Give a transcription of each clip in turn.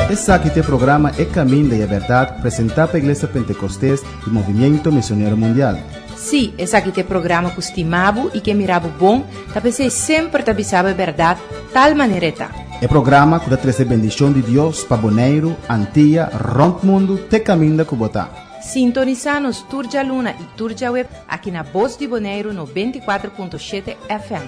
Esaki ta e programa E Caminda y e Berdad presenta pa Iglesia Pentecostes y Movimiento Misionero Mundial. Sí, esaki ta e programa ku stima bo i ke mira bo bon, ta p'esei semper ta bisa bo e bèrdat tal manera e ta. E programa ku ta trese bendishon di Dios pa Boneiru, Antia, rònt mundu te kaminda ku bo ta. Sintonisá nos tur djaluna i tur djaweb aki na Bos di Boneiru 94.7 FM.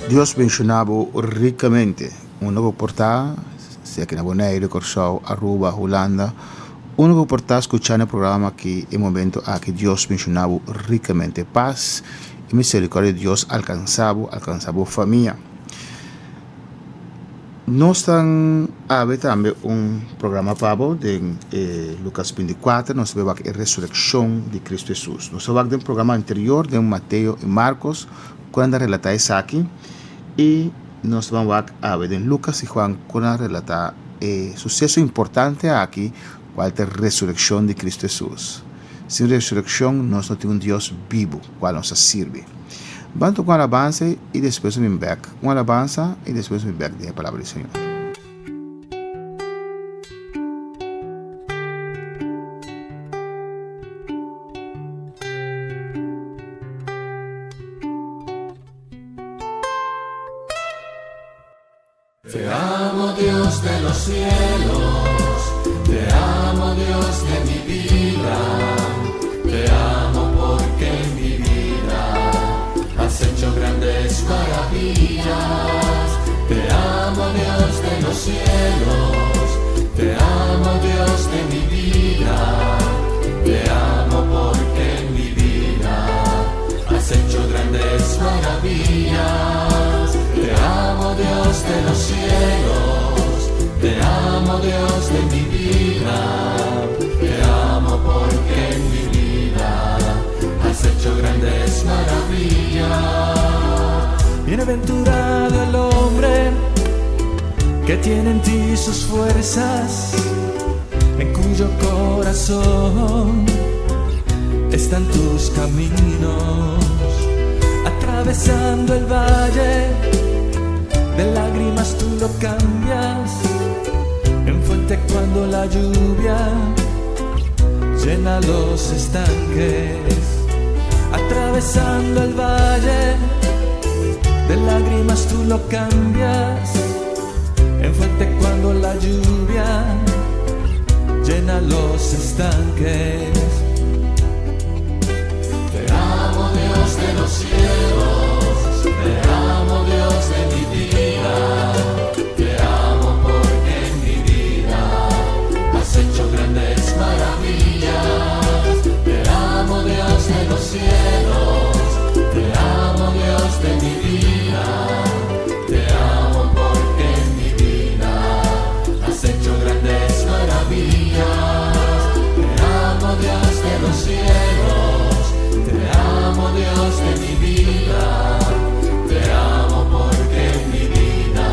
Dios benshoná bo rikamente. Unda bo por ta, sea aki na Boneiru, Kòrsou, Aruba, Hulanda, unda bo por ta skuchando e programa aki e momento aki Dios benshoná bo rikamente. Pas i miserikòrdia di Dios alkansá bo, alkansá bo famia. Nos ta awe tambe un programa pa bo den e Lucas 24, nos ta wak e resurekshon di Kristu Hesus. Nos a wak den programa anterior den Mateo i Markos ku nan ta relatá esaki i nos ta ban wak awe den Lucas i Juan ku nan relatá e suseso importante aki kual ta e resurekshon di Kristu Hesus. Sin resurekshon nos no tin un Dios bibu kual nos ta sirbi. Ban toka un alabansa i despues nos bin bek. Un alabansa i despues nos bin bek den e palabra di Señor. Te amo Dios de los cielos, te amo Dios de mi vida, te amo porque en mi vida has hecho grandes maravillas. Te amo Dios de los cielos, te amo Dios de mi vida, te amo porque en mi vida has hecho grandes maravillas. Te amo Dios de los cielos, te amo Dios de mi vida, te amo porque en mi vida has hecho grandes maravillas. Bienaventurado el hombre que tiene en ti sus fuerzas, en cuyo corazón están tus caminos. Atravesando el valle de lágrimas tú lo cambias en fuente cuando la lluvia llena los estanques. Atravesando el valle de lágrimas tú lo cambias en fuente cuando la lluvia llena los estanques. Te amo Dios de los cielos, te amo Dios de mi vida, te amo porque en mi vida has hecho grandes maravillas. Te amo Dios de los cielos, te amo Dios de mi vida, te amo porque en mi vida has hecho grandes maravillas. Te amo Dios de los cielos, te amo Dios de mi vida, te amo porque en mi vida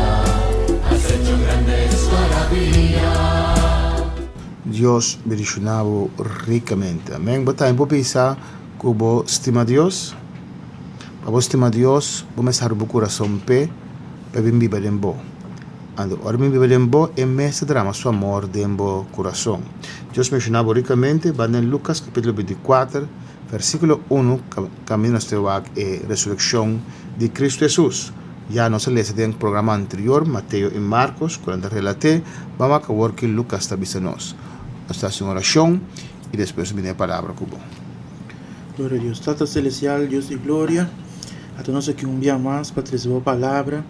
has hecho grandes maravillas. Dios bendiciona bo ricamente. Amen. Bo tambe por bisa cu bo stima Dios? Pa bo stima Dios, bo mester habri bo curason p'e, pa e bin biba den bo. Anto ora e bin biba den bo, e mes ta drama su amor den bo curason. Dios bendiciona bo ricamente. Ban den Lucas capitulo 24, versiculo 1, caminda nos ta wak e resureccion di Cristo Jesus. Ya nos a lesa den programa anterior, Mateo i Marcos, ku nan ta relat'é. Ban wak awor ki Lucas ta bisa nos. Nos ta hasi un orashon i despues nos bini e palabra ku bo. Gloria a Dios. Tata Celestial, Dios di gloria, ata nos aki un bia mas pa trese bo palabra.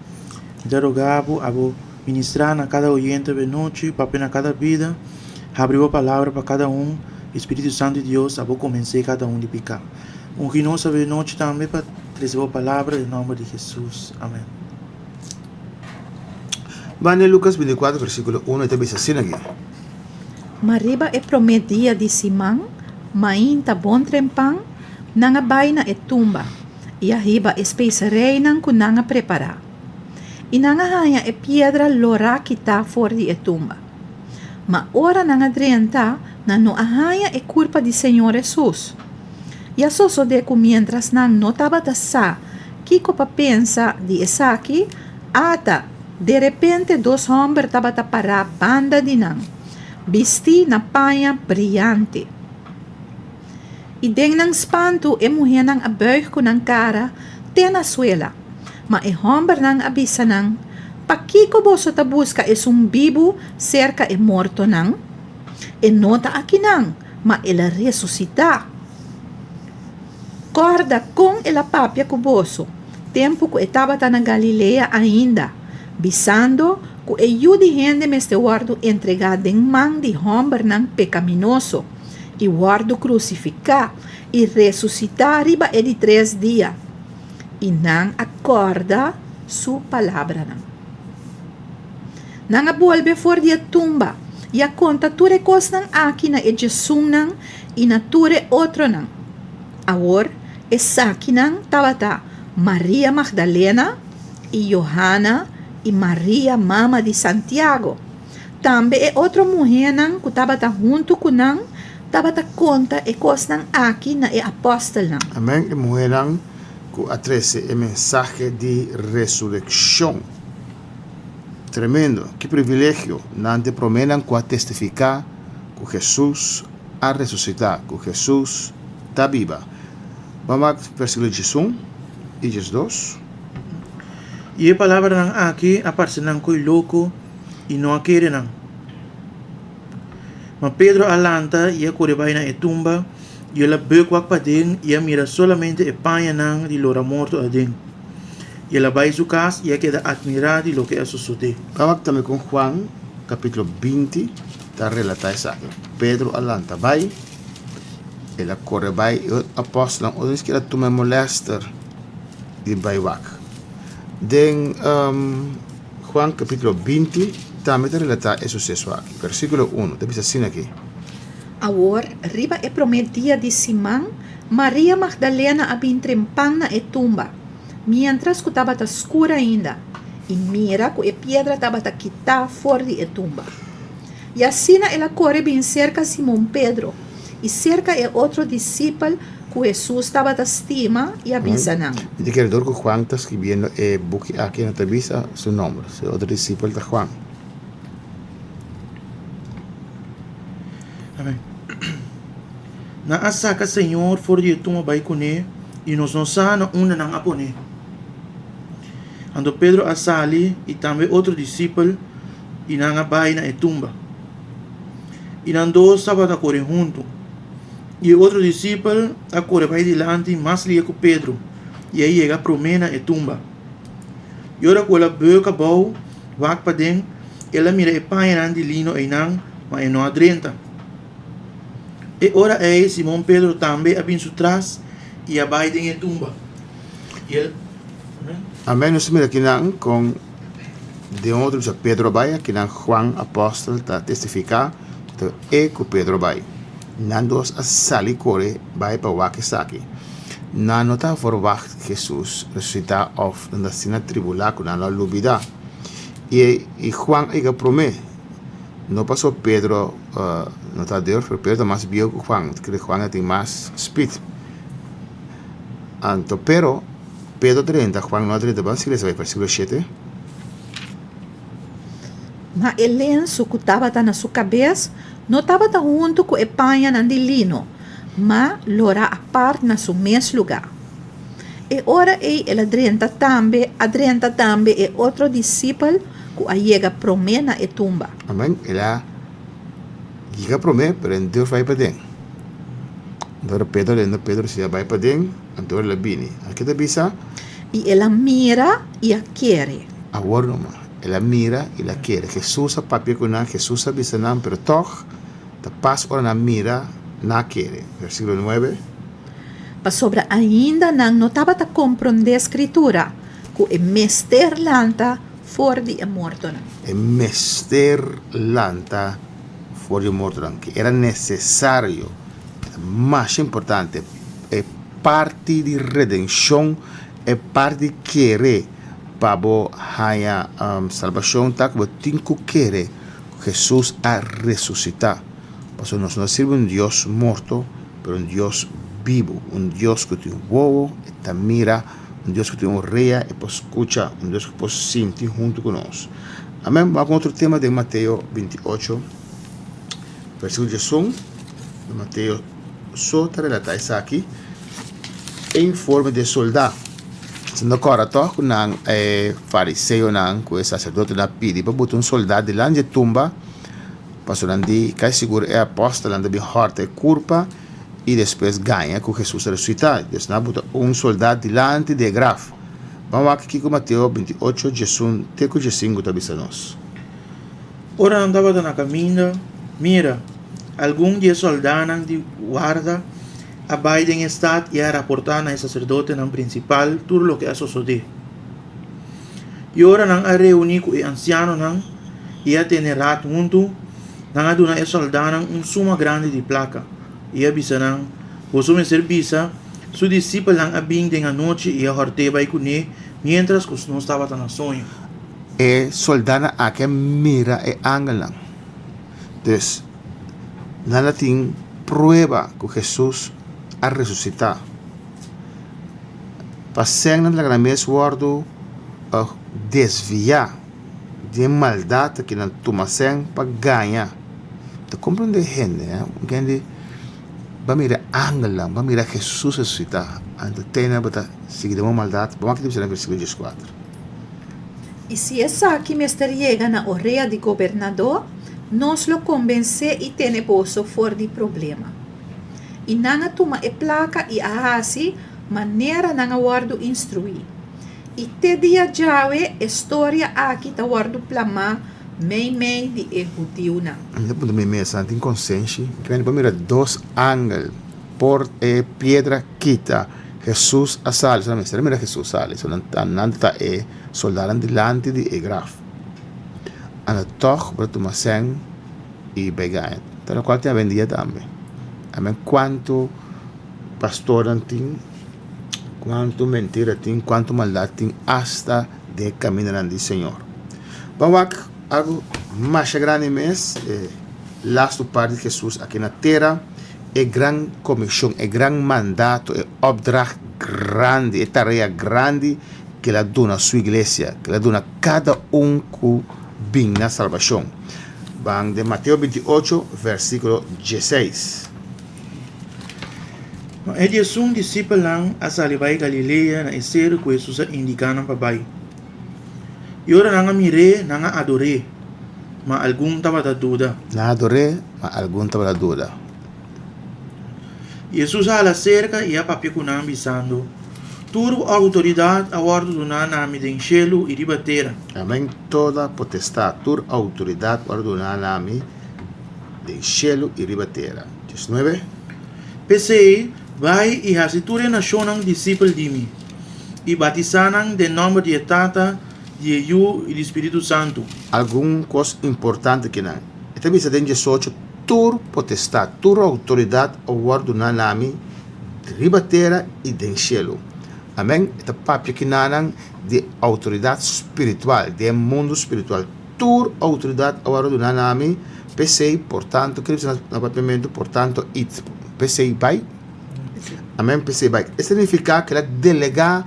Mi ta roga bo, abo ministra na kada oyente awe nochi, papia na kada bida, habri bo palabra pa kada un, i Spiritu Santu di Dios abo konvensé kada un di piká. Ungi nos awe nochi tambe pa trese bo palabra den nomber di Jesus. Amen. Ban den Lucas 24 versiculo 1 e ta bisa asina aki. Ma riba e promé dia di siman, mainta bon trempan, nan a bai na e tumba i a hiba e spesereinan ku nan a prepará. I nan a haña e piedra lorá kitá for di e tumba. Ma ora nan a drenta, nan no a haña e kurpa di Señor Hesus. I a sosodé ku miéntras nan no tabata sa kiko pa pensa di esaki, ata, derepente dos hòmber tabata pará banda di nan, bistí na paña briante. I den nan spantu e muhénan a bùig ku nan kara te na suela. Ma e hòmbernan a bisa nan, Pakiko boso ta buska esun bibu serka e mortonan? E no ta akinan, ma el a resusitá. Kòrda kon el a papia ku boso, tempu ku e tabata na Galilea ainda, bisando ku e Yu di hende mester wòrdu entregá den man di hòmbernan pekaminoso i wòrdu krusifiká i resusitá riba e di tres dia. I nan a kòrda su palabranan. Nan a bolbe for di e tumba i a konta tur e kosnan aki na e djesunnan i na tur e otronan. Awor, esakinan tabata Maria Magdalena i Johana i Maria mama di Santiago. Tambe e otro muhénan ku tabata huntu ku nan tabata konta e kosnan aki na e apòstelnan. Amèn, e muhénan ku a trese e mensahe di resurekshon. Tremendo! Ki privilegio! Nan ta e proménan ku a testifiká ku Hesus a resusitá, ku Hesus ta biba. Ban wak versíkulo diesun i diesdos. I e palabranan aki a parse nan koe loko i no a kere nan. Ma Pedro a lanta i a kore bai na e tumba, i el a bek wak paden i a mira solamente e pañanan di lora morto aden. I el a bai su kas i a keda atmirá di loke a sosodé. Kawak tambe kon Juan kapítulo 20 ta relatá esaki. Pedro a lanta bai, el a kore bai i e apòstelnan otro ni sikiera a tuma e molèster di bai wak. Den Juan kapítulo 20 tambe ta relatá e suseso aki. Versíkulo 1 ta bisa asina aki. Awor, riba e promé dia di siman, Maria Magdalena a bin trempan na e tumba, miéntras ku tabata skur ainda, i mira ku e piedra tabata kitá for di e tumba. I asina el a kore bin serka Simon Pedro i serka e otro disipel ku Hesus tabata stima i a bisa nan. Mi ta kere dor ku Juan ta skribiendo e buki aki e no ta bisa su nomber, su otro disipel ta Juan. Amen. Nan a saka Señor for di e tumba bai kuné, i nos no sa na unda nan a pon'é. Anto Pedro a sali i tambe otro disipel, i nan a bai na e tumba. I nan dos tabata kore huntu. I e otro disipel a kore bai dilanti mas lia ku Pedro, i a yega promé na e tumba. I ora ku el a bùk abou wak paden, el a mira e pañanan di lino einan, ma e no a drenta. E ora ei Simon Pedro tambe a bin su tras i a bai den e tumba. I el. Amen. Nos ta mira kinan kon den otro bisa Pedro a bai, akinan Juan apòstel ta testifiká ku ta e ku Pedro a bai. Nan dos a sali kore bai pa wak esaki. Nan no ta verwagt Hesus resusitá òf nan ta asina tribulá ku nan lo a lubidá. I i Juan a yega promé. No paso Pedro no ta durf, pero Pedro ta mas bieu ku Juan, ta kere Juan a tin mas speed. Anto pero Pedro a drenta, Juan no a drenta. Ban sigui lesa bai versíkulo shete. Ma e lensu ku tabata na su kabes no tabata huntu ku e pañanan di lino, ma lorá apart na su mes lugá. E ora ei el a drenta tambe, a drenta tambe e otro disipel ku a yega promé na e tumba. Amen. El a yega promé, pero en durf bai paden. Anto ora Pedro a drenta, Pedro si a bai paden, anto ora el a bini. Aki ta bisa. I el a mira i a kere. Awor numa, el a mira i el a kere. Hesus a papia ku nan, Hesus a bisa nan, pero tòg ta pas ora nan mira, nan a kere. Versíkulo nuebe. Pasobra ainda nan no tabata komprondé Skritura ku e mester lanta for di e mortonan. E mester lanta for di e mortonan, ku era nesesario, ta masha importante, e parti di redenshon, e parti di kere pa bo haña salbashon ta ku bo tin ku kere ku Hesus a resusitá. Pasobra nos no ta sirbi un Dios morto, pero un Dios bibu, un Dios ku tin wowo, e ta mira, un Dios ku tin orea, e por skucha, un Dios ku por sinti huntu ku nos. Amèn. Bo a ku otro tema den Mateo 28, versíkulo 11. Mateo so ta relatá esaki, e informe di e soldá. Si no kòrda tòg ku nan e fariseonan ku e saserdotenan a pidi pa buta un soldá dilanti di e tumba, pasobra nan di kai sigur e apòstelnan ta bin hòrta e kurpa i despues gaña ku Hesus a resusitá. Dios nan a buta un soldá dilanti di e graf. Ban wak kiko Mateo 28, 11 te ku 15 ta bisa nos. Ora nan tabata na kaminda, mira, algun di e sòldánan di warda a bai den e stat i a raportá na e saserdotenan prinsipal tur loke a sosodé. I ora nan a reuní ku e ansianonan i a tene rat huntu, nan a duna e sòldánan un suma grandi di plaka i a bisa nan, Boso mester bisa, Su disipelnan a bin den anochi i a hòrt'é bai kuné miéntras ku nos tabata na soño. E soldánan aki a mira e angelnan. Dus, nan a tin prueba ku Hesus a resusitá. Pa sèn nan laga nan mes wòrdu desviá di e maldat ku nan tuma sèn pa gaña. Ta komprendé hende, un hende ba mira angelnan, ba mira Hesus resusitá, anto te nan bo ta sigui den bo maldat. Bo wak ki ta bisa den versíkulo 14. I si esaki mester yega na orea di gobernadó, nos lo kombens'é i tene boso for di problema. I nan a tuma e plaka i a hasi manera nan a wòrdu instruí. I te dia djawe e storia aki ta wòrdu plamá meimei di e hudiunan. Mi ta puntra mi mes, nan tin konsenshi? Mi por mira dos angel por e piedra kita. Hesus a sali, so nan mester a mira Hesus sali, so nan ta e soldanan dilanti di e graf. Anto tòg bo ta tuma sèn i bai gaña. Ta lokual tin awendia tambe. Amen kuantu pastornan tin, kuantu mentira tin, kuantu maldat tin asta den e kamindanan di Señor. Ban wak algu masha grandi mes, e lastu parti di Hesus aki na tera. E gran komishon, e gran mandato, e opdracht grandi, e tarea grandi ku el a duna su iglesia, ku el a duna kada un ku bin na salbashon. Ban den Mateo 28, versíkulo 16. Ma e diesun disipelnan a sali bai Galilea na e seru ku Hesus a indiká nan pa bai. I ora nan a mir'é, nan a ador'é, ma algun tabata duda. Nan a ador'é, ma algun tabata duda. I Hesus a hala serka i a papia ku nan, bisando, Tur outoridat a wòrdu duná na mi den shelu i riba tera. Amen, Toda potestat, tur outoridat wòrdu duná na mi den shelu i riba tera. 19. P'esei, bai i hasi tur e nashonnan disipel di mi, i batisá nan den nòmber di e Tata, di e Yu i di Spiritu Santu. Algun kos importante kinan. E ta bisa den 18, Tur potestat, tur outoridat a wòrdu duná na mi riba tera i den shelu. Amèn. E ta papia kinanan di outoridat spiritual, den e mundu spiritual. Tur outoridat a wòrdu duná na mi, p'esei, por tanto, kiko ta bisa na papiamentu, por tanto, it, p'esei bai? Amèn, p'esei bai. E signifiká ku el a delegá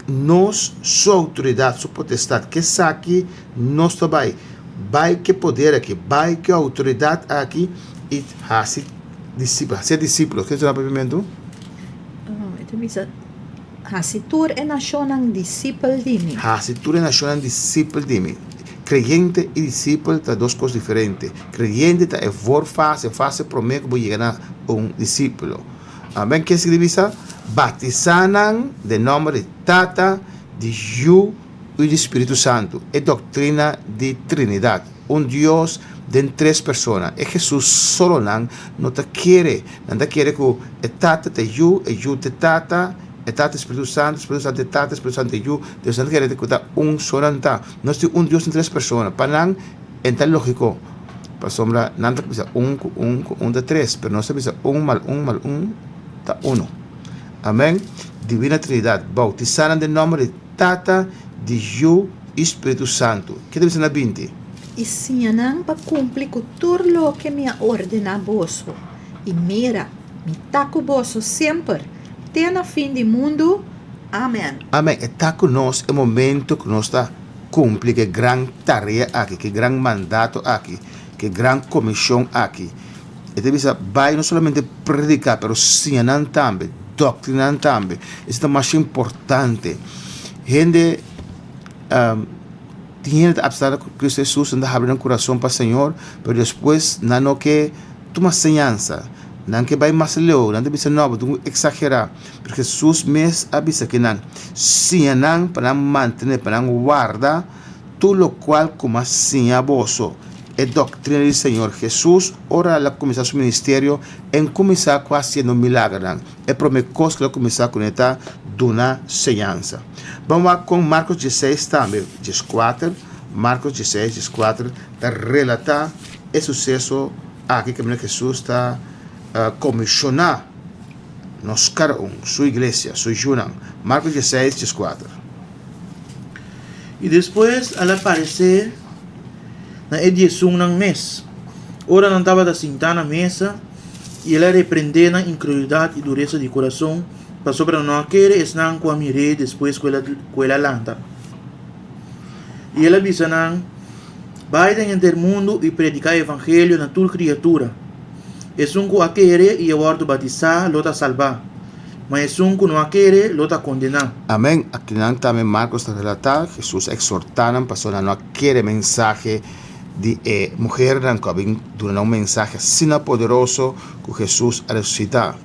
nos su outoridat, su potestat, ku esaki nos ta bai. Bai ku e poder aki, bai ku e outoridat aki i hasi disipel, hasi disipel. Kiko ta na papiamentu? E ta bisa, Hasi tur e nashonnan disipel di mi. Hasi tur e nashonnan disipel di mi. Kreyente i disipel ta dos kos diferente. Kreyente ta e voorfase, e fase promé ku bo yega na un disípulo. Amen. Ke esaki ta bisa? Batisá nan den nòmber di Tata, di Yu i di Spiritu Santu. E doktrina di Trinidat, un Dios den tres persona. E Hesus solo nan no ta kere. Nan ta kere ku e Tata ta e Yu, e Yu ta e Tata, e Tata ta e Spiritu Santu, Spiritu Santu ta e Tata, Spiritu Santu ta e Yu. Dios nan ta kere ku ta un solo nan ta. Nos tin un Dios den tres persona. Pa nan e ta lógiko, pasobra nan ta bisa un ku un ku un ta tres, pero nos ta bisa un mal un mal un ta uno. Amèn. Divina Trinidat, boutisá nan den nòmber di Tata, di Yu i Spiritu Santu. Ke ta bisa na 20? I siña nan pa kumpli ku tur loke mi a ordená boso. I mira! Mi ta ku boso semper, te na fin di mundu. Amèn. Amèn. E ta ku nos e momento ku nos ta kumpli ku e gran tarea aki, ku e gran mandato aki, ku e gran komishon aki. E ta bisa, Bai no solamente prediká, pero siña nan tambe, doktrina nan tambe. Esei ta masha importante. Hende tin hende ta apseptá Kristu Hesus, nan ta habri nan kurason pa Señor, pero despues nan no ke tuma señansa. Nan ke bai mas leu, nan ta bisa, No, bo tin ku eksagerá. Pero Hesus mes a bisa ke nan, Siña nan pa nan mantené, pa nan warda tur lokual ku m'a siña boso, e doktrina di Señor. Hesus, ora el a kuminsá su ministerio, en kuminsá ku hasiendo milagernan. E promé kos ku el a kuminsá kuné ta duna señansa. Ban wak kon Markos dieseis tambe, dieskuater, Markos dieseis, dieskuater, ta relatá e suseso aki kaminda Hesus ta komishoná nos kada un, su iglesia, su yunan. Markos dieseis, dieskuater. I despues al a paresé na e diesunnan mes, ora nan tabata sintá na mesa, i el a reprendé nan inkredulidat i duresa di kurason, pasobra nan no a kere esnan ku a mir'é despues ku el a lanta. I el a bisa nan, Bai den henter mundu i prediká e evangelio na tur kriatura. Esun ku a kere i a wòrdu batisá lo ta salbá, ma esun ku no a kere lo ta kondená. Amèn. Akinan tambe Markos ta relatá, Hesus a eksortá nan pasobra nan no a kere mensahe di e muhernan ku a bin duna nan un mensahe asina poderoso ku Hesus a resusitá.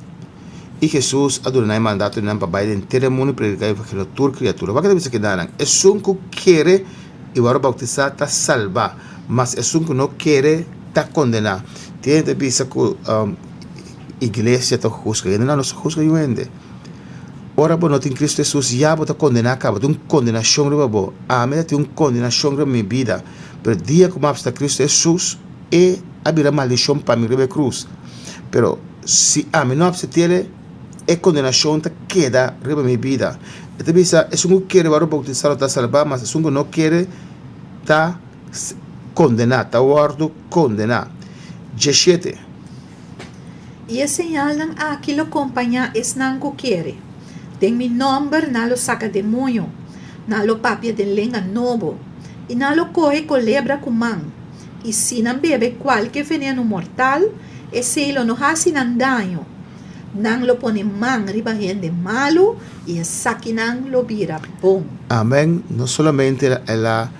I Hesus a duna nan e mandato di nan pa bai den henter e mundu i prediká e evangelio na tur kriatura. Wak ta bisa kidanan, Esun ku kere i wòrdu boutisá ta salbá, mas esun ku no kere ta kondená. Tin hende ta bisa ku iglesia ta husga hende. No, no ta husga niun hende. Ora bo no tin Kristu Hesus ya bo ta kondená kaba, tin un kondenashon riba bo. Ami ta tin un kondenashon riba mi bida, pero dia ku mi a apseptá Kristu Hesus, e a bira maldishon pa mi riba e krus. Pero si ami no apsept'el, e kondenashon ta keda riba mi bida. E ta bisa, Esun ku kere wòrdu boutisá lo ta salbá, mas esun ku no kere ta kondená, ta wòrdu kondená. Dieshete. I e señalnan aki lo kompañá esnan ku kere, Den mi nòmber nan lo saka demoño, nan lo papia den lenga nobo, i nan lo kohe kolebra ku man, i si nan bebe kualke venenu mortal, esei lo no hasi nan daño. Nan lo pone man riba hende malu i esakinan lo bira bon. Amen. No solamente el a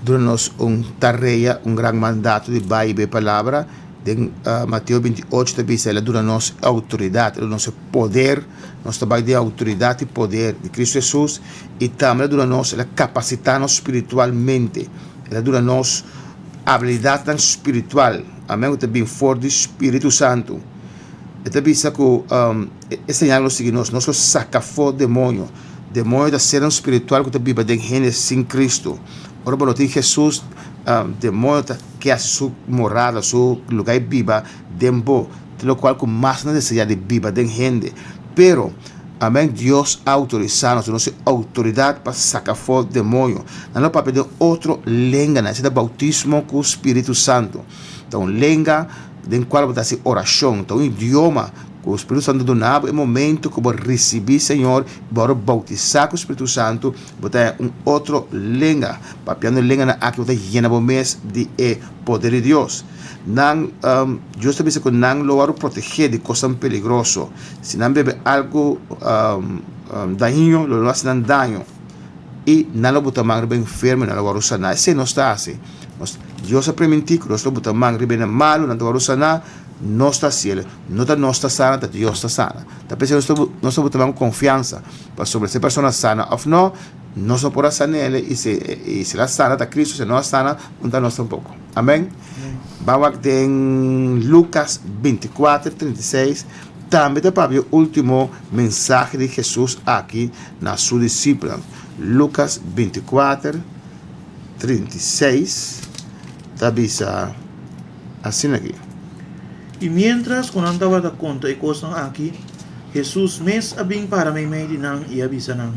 duna nos un tarea, un gran mandato di bai i be palabra, den Mateo 28 ta bisa el a duna nos outoridat, el a duna nos e poder, nos ta bai den outoridat i poder di Cristo Jesus, i tambe el a duna nos, el a kapasitá nos spiritualmente, el a duna nos abilidatnan spiritual, amen, ku ta bin for di Spiritu Santu. E ta bisa ku e señal lo sigui nos, nos lo saka afó demoño. Demoño ta sernan spiritual ku ta biba den hende sin Kristu. Ora bo no tin Hesus, demoño ta ke hasi su morada, su lugá di biba den bo, te lokual ku mas nan deseá di biba den hende. Pero, amen, Dios a outorisá nos, nos tin outoridat pa saka afó demoño. Nan lo papia den otro lenganan, esei ta boutismo ku Spiritu Santu. Ta un lenga den kual bo ta hasi orashon, ta un idioma ku Spiritu Santu duna bo e momento ku bo risibí Señor, bo a wòrdu boutisá ku Spiritu Santu, bo ta haña un otro lenga. Papiando e lenganan aki bo ta yena bo mes di e poder di Dios. Nan, Dios ta bisa ku nan lo wòrdu protegé di kosnan peligroso. Si nan bebe algu dañino lo no hasi nan daño i nan lo buta man riba enfermo i nan lo wòrdu saná. Esei nos ta hasi. Nos, Dios a primintí ku nos lo buta man riba esnan malu, nan ta wòrdu saná. Nos ta hasiel. No ta nos ta sana, ta Dios ta sana. Ta p'esei nos ta nos ta buta man ku konfiansa, pasobra si e persona sana òf no, nos no por a san'el i si i si el a sana ta Kristu, si el no a sana, no ta nos tampoko. Amèn. Ban wak den Lukas 24, 36, tambe ta papia e último mensahe di Hesus aki na su disipelnan. Lukas 24, 36 ta bisa asina aki. I miéntras ku nan tabata konta e kosnan aki, Hesus mes a bin para meimei di nan i a bisa nan,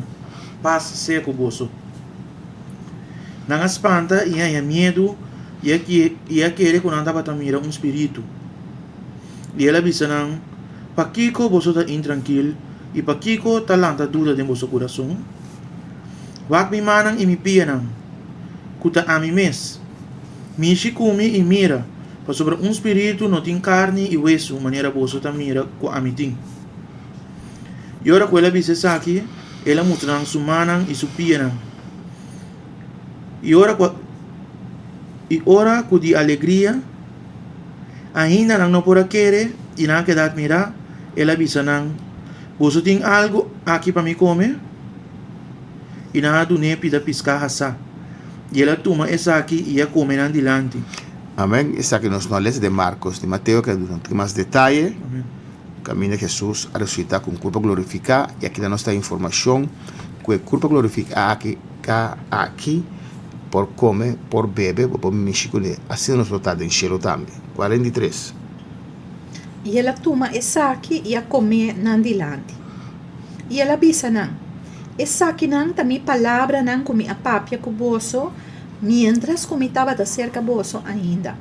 Pas sea ku boso. Nan a spanta i haña miedu i a kere ku nan tabata mira un spiritu. I el a bisa nan, Pakiko boso ta intrankil i pakiko ta lanta duda den boso kurason? Wak mi mannan i mi pianan, ku ta ami mes. Mishi ku mi i mira, pasobra un spiritu no tin karni i wesu manera boso ta mira ku ami tin. I ora ku el a bisa esaki, el a mustra nan su mannan i su pianan. I ora ku i ora ku di alegria ainda nan no por a kere i nan a keda atmirá, el a bisa nan, Boso tin algu aki pa mi kome? I nan a dun'é pida piská hasá. I el a tuma esaki i a kome nan dilanti. Amén. Esaki nos no a lesa den Marcos ni Mateo, ke a duna un tiki mas detaye. Amén. Kaminda Hesus a resusitá ku un kurpa glorifiká, i aki nan nos ta informashon ku e kurpa glorifiká aki ka aki por kome, por bebe, bo por mishi kuné. Asina nos lo ta den shelu tambe. 43. I el a tuma esaki i a kom'é nan dilanti. I el a bisa nan, Esakinan ta mi palabranan ku mi a papia ku boso miéntras ku mi tabata serka boso ainda.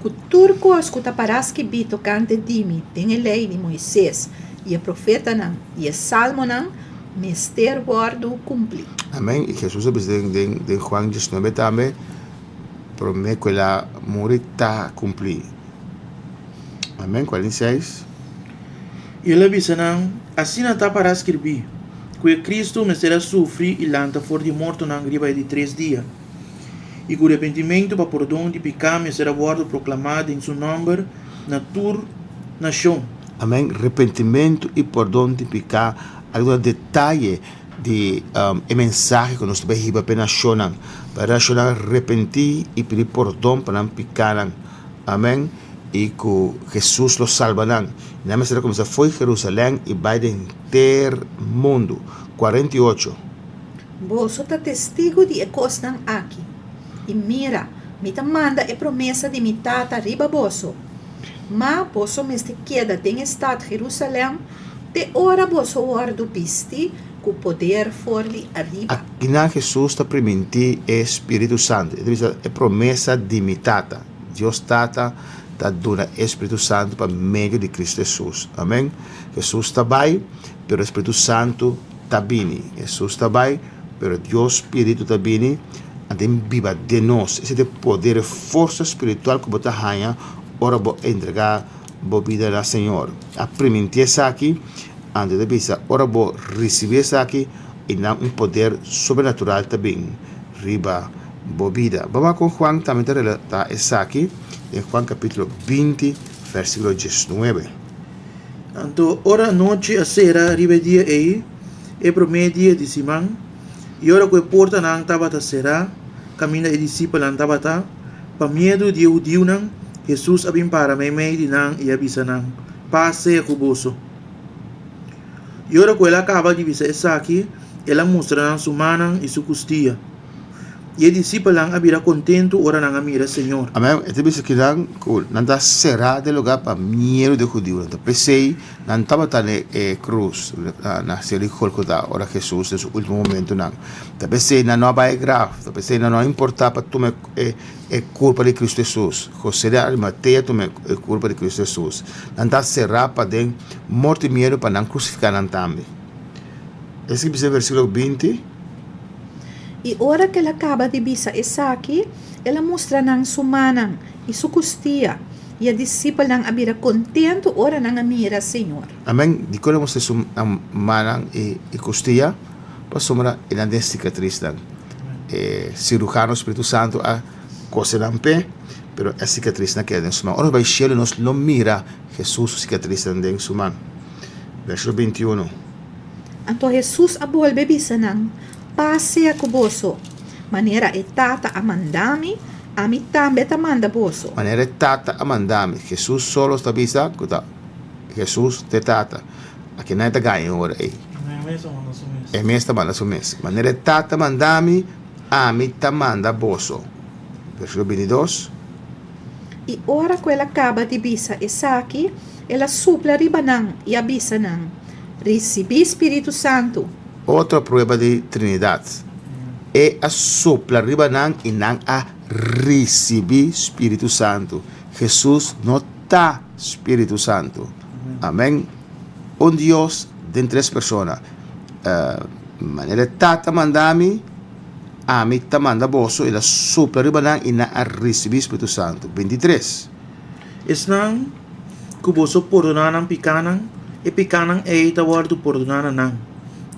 Ku tur kos ku ta pará skibí tokante di mi den e Lei di Moises i e Profetanan i e Salmonan mester wòrdu kumplí. Amèn. I Hesus a bisa den Juan diesnuebe tambe, Promé ku el a muri ta kumplí. Amèn. 46. I el a bisa nan, Asina ta pará skirbí, ku e Kristu mester a sufri i lanta for di mortonan riba e di tres dia. I ku repentimentu pa pordon di piká mester a wòrdu proklamá den su nòmber na tur nashon. Amèn. Repentimentu i pordon di piká a duna detaye di e mensahe ku nos ta bai hiba pa e nashonnan, pa e nashonnan repentí i pidi pordon pa nan pikánan. Amèn. I ku Hesus lo salba nan. I nan mester a kuminsá fo'i Jerusalèm i bai den henter mundu. 48. Boso ta testigu di e kosnan aki. I mira, mi ta manda e promesa di mi Tata riba boso. Ma boso mester keda den e stat Jerusalèm te ora boso wòrdu bisti ku poder for di ariba. Akinan Hesus ta primintí e spiritu santu. E ta bisa, E promesa di mi Tata. Dios Tata ta duna e spiritu santu pa medio di Kristu Hesus. Amèn. Hesus ta bai, pero e spiritu santu ta bini. Hesus ta bai, pero Dios Spiritu ta bini a den biba den nos. Esei ta e poder, e forsa spiritual ku bo ta haña ora bo entregá bo bida na Señor. A primintí esaki, anto e ta bisa ora bo risibí esaki, i nan un poder sobrenatural ta bin riba bo bida. Bo wak kon Juan tambe ta relatá esaki den Juan kapítulo 20, versíkulo 19. Anto ora anochi a sera riba e dia ei, e promé dia di siman, i ora ku e portanan tabata será kaminda e disipelnan tabata, pa miedu di e hudiunan, Hesus a bin para meimei di nan i a bisa nan, Pas sea ku boso. I ora ku el a kaba di bisa esaki, el a mustra nan su mannan i su kustia. I e disipelnan a bira kontentu ora nan a mira Señor. Amen. E ta bisa kinan ku nan ta será den lugá pa miedu di e hudiunan. Ta p'esei nan tabata na e krus na seri Golgotha ora Hesus den su último momentunan. Ta p'esei nan no a bai e graf. Ta p'esei nan no a importá pa tuma e e kurpa di Kristu Hesus. José di Arimatea a tuma e kurpa di Kristu Hesus. Nan ta será paden morto i miedu pa nan krusifiká nan tambe. Esaki bisa den versíkulo 20. I ora ku el a kaba di bisa esaki, el a mustra nan su mannan i su kustia, i e disipelnan a bira kontentu ora nan a mira Señor. Amen. Dikon el a mustra su mannan i kustia? Pasobra e nan den sikatrisnan. E sirujano Spiritu Santu a kose nan p'e, pero e sikatrisnan keda den su man. Ora nos bai shelu nos lo mira Hesus su sikatrisnan den su man. Versíkulo 21. Anto Hesus a bolbe bisa nan, Pas sea ku boso. Manera e Tata a manda mi, ami tambe ta manda boso. Manera e Tata a manda mi. Hesus solo ta bisa ku ta Hesus ta e Tata. Aki nan e ta gaña e ora ei. E mes ta manda su mes. Manera e Tata manda mi, ami ta manda boso. Versíkulo 22. I ora ku el a kaba di bisa esaki, el a supla riba nan i a bisa nan, Risibí spiritu santu. Otro prueba di Trinidat. E a supla riba nan i nan a risibí spiritu santu. Hesus no ta spiritu santu. Amèn. Un Dios den tres persona. Manera e Tata manda mi, ami ta manda boso. El a supla riba nan i nan a risibí Spiritu Santu. 23. Esnan ku boso pordoná nan pikánan, e pikánan ei ta wòrdu pordoná na nan.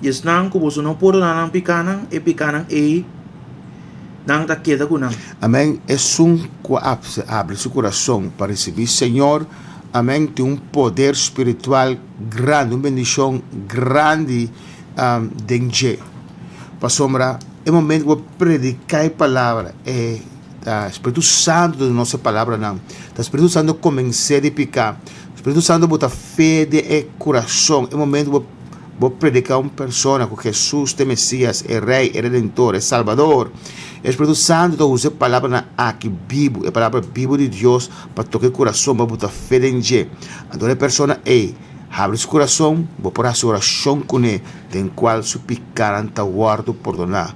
I esnan ku boso no pordoná nan pikánan, e pikánan ei nan ta keda ku nan. Amèn. Esun ku a abri su kurason pa risibí Señor, amèn, tin un poder spiritual grandi, un bendishon grandi den dje. Pasobra e momento ku bo prediká e palabra, e Spiritu Santu ta duna nos e palabranan. Ta Spiritu Santu komens'é di piká. Spiritu Santu bo ta fe den e kurason. E momento ku bo prediká un persona ku Hesus ta e Mesias, e Rei, e Redentor, e Salbador, e Spiritu Santu ta usa e palabranan aki bibu, e palabra bibu di Dios pa toka e kurason, pa bo ta fe den dje. Anto e persona ei habri su kurason, bo por hasi orashon kuné den kual su pikánan ta wòrdu pordoná.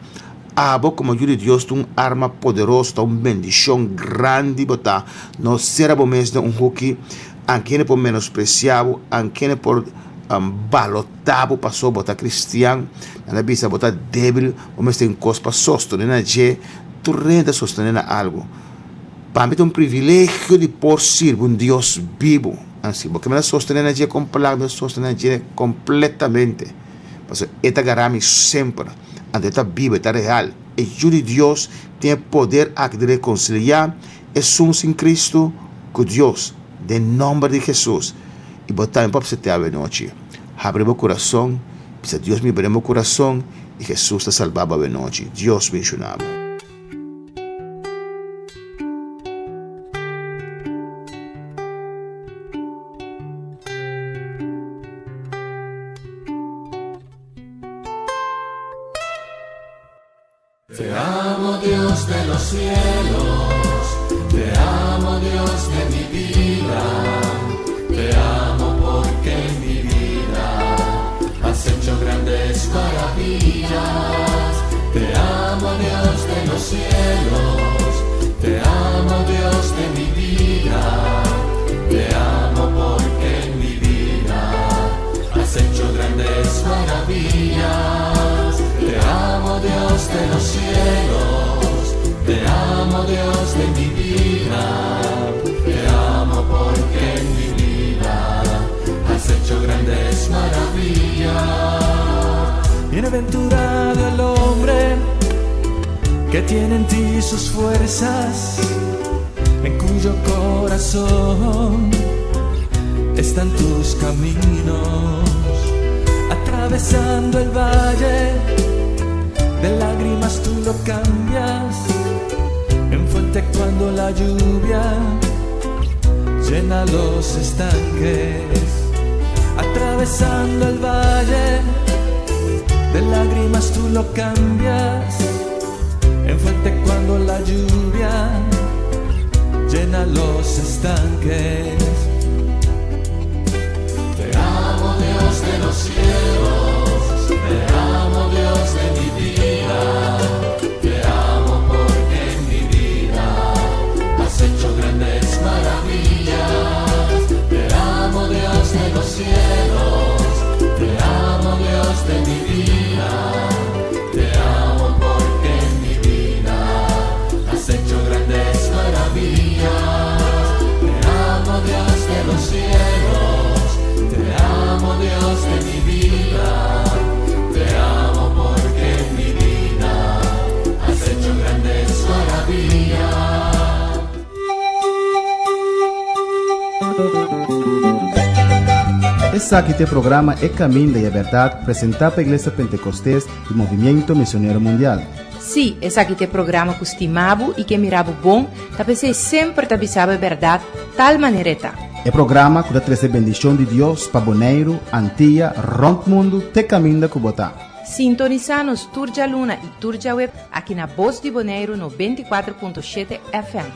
Abo komo yu di Dios ta un arma poderoso, ta un bendishon grandi bo ta. No sera bo mes den un huki, anke hende por menospresiá bo, anke hende por balotá bo pasobra bo ta kristian. Nan ta bisa bo ta débil, bo mester tin kos pa sostené na dje. Tur hende ta sostené na algu. Pa mi ta un privilegio di por sirbi un Dios bibu. Ansi bo ke mi ta sostené na dje mi ta sostené na dje kompletamente, pasobra e ta gara mi semper. Anto e ta biba, e ta real. E Yu di Dios tin e poder aki di rekonsiliá esun sin Kristu ku Dios, den nòmber di Hesus. I bo tambe por apsept'é awe nochi. Habri bo kurason, bisa Dios mi bira den bo kurason, i Hesus ta salba bo awe nochi. Dios benshoná bo. Te amo Dios de los cielos, te amo Dios de mi vida, te amo porque en mi vida has hecho grandes maravillas. Te amo Dios de los cielos, te amo Dios de mi vida, te amo porque en mi vida has hecho grandes maravillas. Te amo Dios de los cielos, te amo Dios de mi vida, te amo porque en mi vida has hecho grandes maravillas. Bienaventurado el hombre que tiene en ti sus fuerzas, en cuyo corazón están tus caminos. Atravesando el valle de lágrimas tú lo cambias en fuente cuando la lluvia llena los estanques. Atravesando el valle de lágrimas tú lo cambias en fuente cuando la lluvia llena los estanques. Te amo Dios de los cielos, te amo Dios de mi vida, te amo porque en mi vida has hecho grandes maravillas. Te amo Dios de los cielos, te amo Dios de mi vida, te amo porque en mi vida has hecho grandes maravillas. Te amo Dios de los cielos, te amo Dios de mi vida, te amo porque en mi vida has hecho grandes maravillas. Esaki ta e programa E Caminda y e Berdad presenta pa Iglesia Pentecostes y Movimiento Misionero Mundial. Sí, esaki ta e programa ku stima bo i ke mira bo bon, ta p'esei semper ta bisa bo e bèrdat tal manera e ta. E programa ku ta trese bendishon di Dios pa Boneiru, Antia, rònt mundu te kaminda ku bo ta. Sintonisá nos tur djaluna i tur djaweb aki na Bos di Boneiru 94.7 FM.